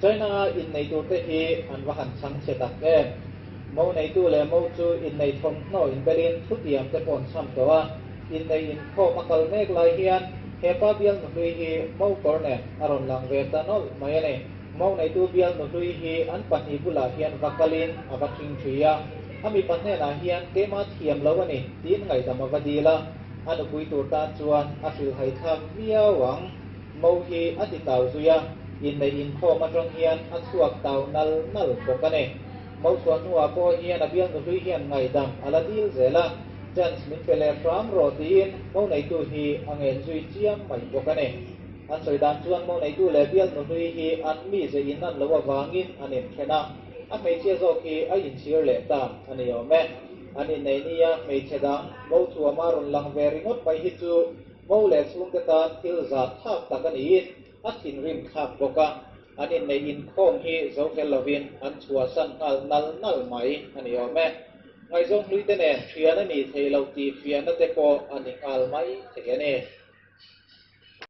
China-a innei turte hi an va han chhang chhe tak em? Mo neitu leh mo chu innei thawmhnaw inbelin thutiam te pawh an chham tawh a, innei inkhawm a kal mek lai hian he pa bial nuhlui hi mo kawr nen a rawn lang ve ta nawlh mai a ni. Mo neitu bial nuhlui hi an pahnih bulah hian va kalin a va ṭhing ṭhi a, a mipa hnenah hian keimah thiam lo a ni tiin ngaihdam a va dil a, a nupui tur tan chuan a hrilhhai thlak viau ang. Mo hi a ti tau zui a, inneih inkhawm atang hian a chhuak tau nal nal bawk a ni. Mo chhuah hnuah pawh hian a bial nuhlui hian ngaihdam a la dil zel a, chance min pe leh hram rawh tiin mo neitu hi a ngen zui chiam mai bawk a ni. An sawi dan chuan mo neitu leh bial nuhlui hi an mize in an loh avangin an inthen a, a hmeichhia zawk hi a inchhir leh ta a ni awm e. An innei nia hmeichhe dang mo thuama rawn lang ve ringawt mai hi chu Mo leh chhungte tan thil zah thlak tak a niin a thinrim thlak bawk a, an inneih inkhawm hi zo fel lovin an chhuahsan nghal nal nal mai a ni awm e. Ngaihzawng hluite nen thian a nih theih loh tih fiahna te pawh a ni nghal mai thei a ni.